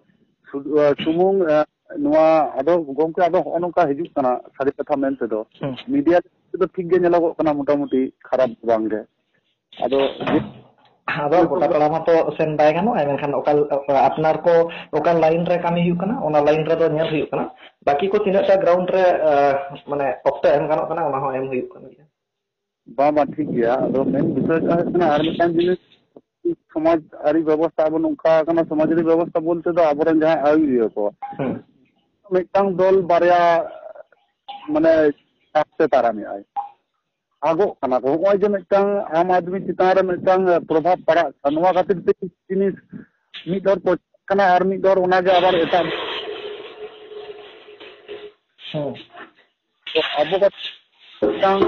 ᱥᱩᱫᱷᱩ, ᱟ, ᱥᱩᱢᱩᱝ, ᱟ, ᱱᱚᱣᱟ ᱟᱫᱚ ᱜᱚᱝᱠᱮ, ᱟᱫᱚ ᱦᱚᱸᱜᱼᱚ ᱱᱚᱝᱠᱟ ᱦᱤᱡᱩᱜ ᱠᱟᱱᱟ ᱥᱟᱹᱨᱤ ᱠᱟᱛᱷᱟ ᱢᱮᱱ ᱛᱮᱫᱚ, ᱦᱩᱸ᱾ Media ᱛᱮᱫᱚ ᱴᱷᱤᱠ ᱜᱮ ᱧᱮᱞᱚᱜᱚᱜ ᱠᱟᱱᱟ ᱢᱚᱴᱟᱢᱩᱴᱤ, ᱠᱷᱟᱨᱟᱯ ᱫᱚ ᱵᱟᱝ ᱜᱮ᱾ ᱟᱫᱚ ᱡᱮ ᱟᱫᱚ ᱜᱚᱴᱟ ᱯᱟᱲᱟ ᱢᱟᱛᱚ ᱥᱮᱱ ᱵᱟᱭ ᱜᱟᱱᱚᱜᱼᱟ, ᱢᱮᱱᱠᱷᱟᱱ ᱚᱠᱟ, ᱟᱯᱱᱟᱨ ᱠᱚ ᱚᱠᱟ line ᱨᱮ ᱠᱟᱹᱢᱤ ᱦᱩᱭᱩᱜ ᱠᱟᱱᱟ, ᱚᱱᱟ line ᱨᱮᱫᱚ ᱧᱮᱞ ᱦᱩᱭᱩᱜ ᱠᱟᱱᱟ᱾ ᱵᱟᱹᱠᱤ ᱠᱚ ᱛᱤᱱᱟᱹᱜ ᱴᱟ ground ᱨᱮ, ᱟ, ᱢᱟᱱᱮ ᱚᱠᱛᱚ ᱮᱢ ᱜᱟᱱᱚᱜ ᱠᱟᱱᱟ, ᱚᱱᱟ ᱦᱚᱸ ᱮᱢ ᱦᱩᱭᱩᱜ ᱠᱟᱱ ᱜᱮᱭᱟ᱾ ᱵᱟᱝ, ᱵᱟᱝ, ᱴᱷᱤᱠ ᱜᱮᱭᱟ᱾ ᱟᱫᱚ ᱢᱮᱱ ᱵᱤᱥᱚᱭ ᱫᱚ ᱦᱩᱭᱩᱜ ᱠᱟᱱᱟ, ᱟᱨ ᱢᱤᱫᱴᱟᱝ ᱡᱤᱱᱤᱥ, ᱥᱚᱢᱟᱡᱽ ᱟᱹᱨᱤ ᱵᱮᱵᱚᱥᱛᱷᱟ ᱟᱵᱚ ᱱᱚᱝᱠᱟ ᱟᱠᱟᱱᱟ, ᱥᱚᱢᱟᱡᱽ ᱟᱹᱨᱤ ᱵᱮᱵᱚᱥᱛᱷᱟ ᱵᱚᱞᱛᱮ ᱫᱚ ᱟᱵᱚᱨᱮᱱ ᱡᱟᱦᱟᱸᱭ ᱟᱹᱭᱩᱨᱤᱭᱟᱹ ᱠᱚ, ᱦᱩᱸ᱾ ᱢᱤᱫᱴᱟᱝ ᱫᱚᱞ ᱵᱟᱨᱭᱟ ᱢᱟᱱᱮ ᱪᱟᱯ ᱛᱮ ᱛᱟᱲᱟᱢᱮᱜᱼᱟᱭ, ᱵᱷᱟᱜᱚᱜ ᱠᱟᱱᱟ ᱠᱚ᱾ ᱱᱚᱜᱼᱚᱭ ᱡᱮ ᱢᱤᱫᱴᱟᱝ ᱟᱢ ᱟᱫᱢᱤ ᱪᱮᱛᱟᱱ ᱨᱮ ᱢᱤᱫᱴᱟᱝ ᱯᱨᱚᱵᱷᱟᱵᱽ ᱯᱟᱲᱟᱜ ᱠᱟᱱᱟ, ᱱᱚᱣᱟ ᱠᱷᱟᱹᱛᱤᱨ ᱛᱮ ᱠᱤᱪᱷᱩ ᱡᱤᱱᱤᱥ ᱢᱤᱫ ᱫᱚᱨ ᱯᱚᱪᱟᱜ ᱠᱟᱱᱟ ᱟᱨ ᱢᱤᱫ ᱫᱚᱨ ᱚᱱᱟᱜᱮ ᱟᱵᱟᱨ ᱮᱴᱟᱜ ᱦᱩᱸ᱾ ᱛᱚ ᱟᱵᱚ ᱠᱟᱛᱮ ᱢᱤᱫᱴᱟᱝ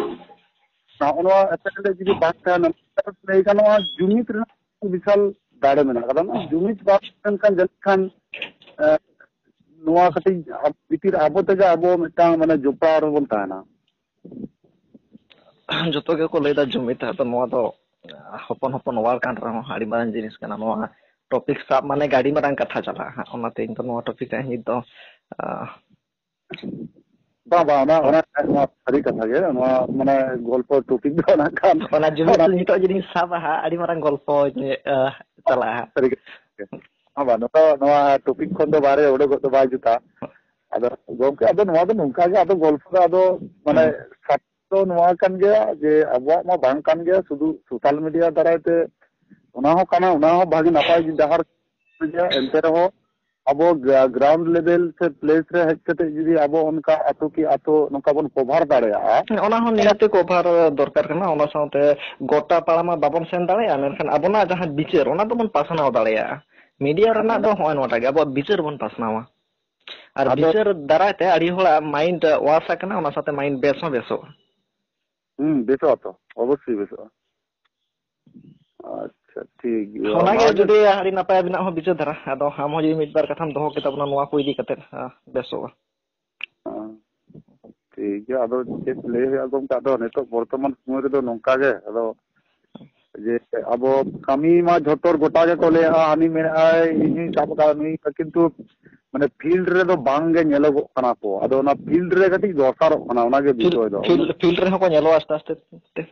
ᱱᱚᱜᱼᱚ ᱱᱚᱣᱟ ᱮᱯᱮᱨᱦᱮᱸᱰᱮᱡ ᱡᱩᱫᱤ ᱵᱟᱝ ᱛᱟᱦᱮᱱᱟ, ᱞᱟᱹᱭ ᱜᱟᱱᱚᱜᱼᱟ ᱡᱩᱢᱤᱫ ᱨᱮᱱᱟᱜ ᱵᱤᱥᱟᱞ ᱫᱟᱲᱮ ᱢᱮᱱᱟᱜ ᱟᱠᱟᱫᱟ᱾ ᱱᱚᱣᱟ ᱡᱩᱢᱤᱫ ᱵᱟᱝ ᱛᱟᱦᱮᱱ ᱠᱷᱟᱱ ᱡᱟᱹᱱᱤᱡ ᱠᱷᱟᱱ, ᱮ, ᱱᱚᱣᱟ ᱠᱟᱹᱴᱤᱡ ᱟᱵ-, ᱵᱷᱤᱛᱤᱨ ᱟᱵᱚ ᱛᱮᱜᱮ ᱟᱵᱚ ᱢᱤᱫᱴᱟᱝ ᱢᱟᱱᱮ ᱡᱚᱯᱲᱟᱣ ᱨᱮᱵᱚᱱ ᱛᱟᱦᱮᱱᱟ᱾ ᱡᱚᱛᱚ ᱜᱮᱠᱚ ᱞᱟᱹᱭᱫᱟ ᱡᱩᱢᱤᱫ, ᱟᱫᱚ ᱱᱚᱣᱟ ᱫᱚ ᱦᱚᱯᱚᱱ ᱦᱚᱯᱚᱱ ᱣᱟᱨ ᱠᱟᱱ ᱨᱮᱦᱚᱸ ᱟᱹᱰᱤ ᱢᱟᱨᱟᱝ ᱡᱤᱱᱤᱥ ᱠᱟᱱᱟ᱾ ᱱᱚᱣᱟ ᱴᱚᱯᱤᱠ ᱥᱟᱵ ᱢᱟᱱᱮ ᱜᱮ ᱟᱹᱰᱤ ᱢᱟᱨᱟᱝ ᱠᱟᱛᱷᱟ ᱪᱟᱞᱟᱜᱼᱟ ᱦᱟᱸᱜ, ᱚᱱᱟᱛᱮ ᱤᱧ ᱫᱚ ᱱᱚᱣᱟ ᱴᱚᱯᱤᱠ ᱨᱮ ᱱᱤᱛ ᱫᱚ, ᱟᱸ, ᱵᱟᱝ, ᱵᱟᱝ, ᱚᱱᱟ, ᱚᱱᱟ, ᱱᱚᱣᱟ ᱥᱟᱹᱨᱤ ᱠᱟᱛᱷᱟ ᱜᱮ, ᱱᱚᱣᱟ ᱢᱟᱱᱮ ᱜᱚᱞᱯᱚ ᱴᱚᱯᱤᱠ ᱫᱚ ᱱᱟᱜ ᱠᱷᱟᱱ ᱚᱱᱟ ᱡᱩᱢᱤᱫ ᱚᱱᱟ ᱱᱤᱛᱚᱜ ᱡᱩᱫᱤᱧ ᱥᱟᱵᱟ ᱦᱟᱸᱜ, ᱟᱹᱰᱤ ᱢᱟᱨᱟᱝ ᱜᱚᱞᱯᱚ, ᱮ, ᱪᱟᱞᱟᱜᱼᱟ ᱦᱟᱸᱜ᱾ ᱥᱟᱹᱨᱤ ᱠᱟᱛᱷᱟ ᱜᱮ᱾ ᱦᱮᱸ, ᱵᱟᱝ, ᱱᱚᱣᱟ, ᱱᱚᱣᱟ ᱴᱚᱯᱤᱠ ᱠᱷᱚᱱ ᱫᱚ ᱵᱟᱦᱨᱮ ᱩᱰᱩᱠᱚᱜ ᱫᱚ ᱵᱟᱭ ᱡᱩᱛᱟ᱾ ᱟᱫᱚ ᱜᱚᱢᱠᱮ, ᱟᱫᱚ ᱱᱚᱣᱟ ᱫᱚ ᱱᱚᱝᱠᱟ ᱜᱮ, ᱟᱫᱚ ᱜᱚᱞᱯᱚ ᱫᱚ ᱟᱫᱚ ᱢᱟᱱᱮ ᱦᱮᱸ᱾ ᱥᱟᱛ ᱫᱚ ᱱᱚᱣᱟ ᱠᱟᱱ ᱜᱮᱭᱟ ᱡᱮ ᱟᱵᱚᱣᱟᱜ ᱢᱟ ᱵᱟᱝ ᱠᱟᱱ ᱜᱮᱭᱟ, ᱥᱩᱫᱷᱩ ᱥᱳᱥᱟᱞ ᱢᱤᱰᱤᱭᱟ ᱫᱟᱨᱟᱭ ᱛᱮ ᱚᱱᱟ ᱦᱚᱸ ᱠᱟᱱᱟ, ᱚᱱᱟ ᱦᱚᱸ ᱵᱷᱟᱜᱮ ᱱᱟᱯᱟᱭ ᱰᱟᱦᱟᱨ ᱜᱮᱭᱟ᱾ ᱮᱱᱛᱮ ᱨᱮᱦᱚᱸ ᱟᱵᱚ ᱜᱨᱟ-, ᱜᱨᱟᱣᱩᱱᱰ ᱞᱮᱵᱮᱞ ᱥᱮ ᱯᱞᱮᱥ ᱨᱮ ᱦᱮᱡ ᱠᱟᱛᱮ ᱡᱩᱫᱤ ᱟᱵᱚ ᱚᱱᱠᱟ ᱟᱛᱳ ᱠᱤ ᱟᱛᱳ ᱱᱚᱝᱠᱟ ᱵᱚᱱ ᱠᱚᱵᱷᱟᱨ ᱫᱟᱲᱮᱭᱟᱜᱼᱟ᱾ ᱦᱮᱸ, ᱚᱱᱟ ᱦᱚᱸ ᱱᱤᱦᱟᱹᱛᱤ ᱠᱚᱵᱷᱟᱨ ᱫᱚᱨᱠᱟᱨ ᱠᱟᱱᱟ᱾ ᱚᱱᱟ ᱥᱟᱶᱛᱮ ᱜᱚᱴᱟ ᱯᱟᱲᱟ ᱢᱟ ᱵᱟᱵᱚᱱ ᱥᱮᱱ ᱫᱟᱲᱮᱭᱟᱜᱼᱟ, ᱢᱮᱱᱠᱷᱟᱱ ᱟᱵᱚᱱᱟᱜ ᱡᱟᱦᱟᱸ ᱵᱤᱪᱟᱹᱨ, ᱚᱱᱟ ᱫᱚᱵᱚᱱ ᱯᱟᱥᱱᱟᱣ ᱫᱟᱲᱮᱭᱟᱜᱼᱟ᱾ ᱢᱤᱰᱤᱭᱟ ᱨᱮᱱᱟᱜ ᱫᱚ ᱦᱚᱸᱜᱼᱚᱭ ᱱᱚᱣᱟᱴᱟᱜ ᱜᱮ, ᱟᱵᱚᱣᱟᱜ ᱵᱤᱪᱟᱹᱨ ᱵᱚᱱ ᱯᱟᱥᱱᱟᱣᱟ᱾ ᱟᱨ ᱟᱫᱚ ᱵᱤᱪᱟᱹᱨ ᱫᱟᱨᱟᱭ ᱛᱮ ᱟᱹᱰᱤ ᱦᱚᱲᱟᱜ ᱢᱟᱭᱤᱱᱰ ᱣᱟᱥ ᱟᱠᱟᱱᱟ, ᱚᱱᱟ ᱥᱟᱶᱛᱮ ᱢᱟᱭᱤᱱᱰ ᱵᱮᱥ ᱦᱚᱸ ᱵᱮᱥᱚᱜᱼᱟ᱾ ᱦᱩᱸ, ᱵᱮᱥᱚᱜᱼᱟ ᱛᱚ, ᱚᱵᱚᱥᱥᱳᱭ ᱵᱮᱥᱚᱜᱼᱟ᱾ ᱟᱪᱪᱷᱟ, ᱴᱷᱤᱠ ᱜᱮᱭᱟ᱾ ᱚᱱᱟᱜᱮ ᱚᱱᱟᱜᱮ ᱡᱩᱫᱤ ᱟᱹᱰᱤ ᱱᱟᱯᱟᱭ ᱟᱵᱤᱱᱟᱜ ᱦᱚᱸ ᱵᱤᱪᱟᱹᱨ ᱫᱷᱟᱨᱟ, ᱟᱫᱚ ᱟᱢ ᱦᱚᱸ ᱡᱩᱫᱤ ᱢᱤᱫ ᱵᱟᱨ ᱠᱟᱛᱷᱟᱢ ᱫᱚᱦᱚ ᱠᱮᱛᱟ ᱵᱚᱱᱟ ᱱᱚᱣᱟ ᱠᱚ ᱤᱫᱤ ᱠᱟᱛᱮᱫ, ᱟᱸ, ᱵᱮᱥᱚᱜᱼᱟ᱾ ᱦᱮᱸ, ᱴᱷᱤᱠ ᱜᱮᱭᱟ᱾ ᱟᱫᱚ ᱪᱮᱫ ᱞᱟᱹᱭ ᱦᱩᱭᱩᱜᱼᱟ ᱜᱚᱢᱠᱮ, ᱟᱫᱚ ᱱᱤᱛᱚᱜ ᱵᱚᱨᱛᱚᱢᱟᱱ ᱥᱚᱢᱚᱭ ᱨᱮᱫᱚ ᱱᱚᱝᱠᱟ ᱜᱮ, ᱟᱫᱚ ᱡᱮ ᱟᱵᱚ ᱠᱟᱹᱢᱤ ᱢᱟ ᱡᱷᱚᱛᱚ ᱜᱚᱴᱟ ᱜᱮᱠᱚ ᱞᱟᱹᱭᱟ, ᱦᱟᱹᱱᱤ ᱢᱮᱱᱟᱜᱼᱟᱭ, ᱤᱧ ᱦᱚᱸᱧ ᱥᱟᱵ ᱟᱠᱟᱫᱟ ᱱᱩᱭ, ᱠᱤᱱᱛᱩ ᱢᱟᱱᱮ ᱯᱷᱤᱞᱰ ᱨᱮᱫᱚ ᱵᱟᱝ ᱜᱮ ᱧᱮᱞᱚᱜᱚᱜ ᱠᱟᱱᱟ ᱠᱚ᱾ ᱟᱫᱚ ᱚᱱᱟ ᱯᱷᱤᱞᱰ ᱨᱮ ᱠᱟᱹᱴᱤᱡ ᱫᱚᱨᱠᱟᱨᱚᱜ ᱠᱟᱱᱟ, ᱚᱱᱟ ᱜᱮ ᱯᱷᱤᱞᱰ, ᱵᱤᱥᱚᱭ ᱫᱚ᱾ ᱯᱷᱤᱞᱰ, ᱯᱷᱤᱞᱰ ᱨᱮᱦᱚᱸ ᱠᱚ ᱧᱮᱞᱚᱜᱼᱟ ᱟᱥᱛᱮ ᱟᱥᱛᱮ ᱛᱮ᱾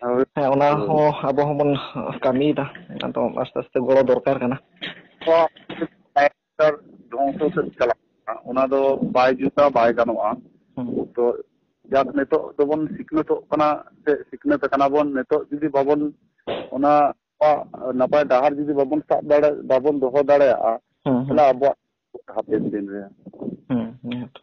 ᱦᱳᱭ᱾ ᱦᱮᱸ, ᱚᱱᱟ ᱦᱳᱭ᱾ ᱦᱚᱸ ᱟᱵᱚ ᱦᱚᱸᱵᱚᱱ ᱠᱟᱹᱢᱤᱭᱮᱫᱟ, ᱟᱫᱚ ᱟᱥᱛᱮ ᱟᱥᱛᱮ ᱜᱚᱲᱚ ᱫᱚᱨᱠᱟᱨ ᱠᱟᱱᱟ᱾ ᱟᱵᱚᱣᱟᱜ ᱞᱟᱭᱼᱞᱟᱠᱪᱟᱨ ᱫᱷᱚᱝᱥᱚ ᱥᱮᱫ ᱪᱟᱞᱟᱜ ᱠᱟᱱᱟ, ᱚᱱᱟ ᱫᱚ ᱵᱟᱭ ᱡᱩᱛᱟ, ᱵᱟᱭ ᱜᱟᱱᱚᱜᱼᱟ᱾ ᱦᱩᱸ᱾ ᱛᱚ ᱡᱟᱠ, ᱱᱤᱛᱚᱜ ᱫᱚᱵᱚᱱ ᱥᱤᱠᱷᱱᱟᱹᱛᱚᱜ ᱠᱟᱱᱟ ᱥᱮ ᱥᱤᱠᱷᱱᱟᱹᱛ ᱟᱠᱟᱱᱟ ᱵᱚᱱ, ᱱᱤᱛᱚᱜ ᱡᱩᱫᱤ ᱵᱟᱵᱚᱱ ᱚᱱᱟ ᱱᱟᱯᱟᱭ ᱰᱟᱦᱟᱨ ᱡᱩᱫᱤ ᱵᱟᱵᱚᱱ ᱥᱟᱵ ᱫᱟᱲᱮ-, ᱵᱟᱵᱚᱱ ᱫᱚᱦᱚ ᱫᱟᱲᱮᱭᱟᱜᱼᱟ, ᱦᱩᱸ, ᱦᱩᱸ᱾ ᱛᱟᱦᱞᱮ ᱟᱵᱚᱣᱟᱜ ᱦᱟᱯᱮᱱ ᱫᱤᱱ ᱨᱮ᱾ ᱦᱩᱸ, ᱱᱤᱦᱟᱹᱛ᱾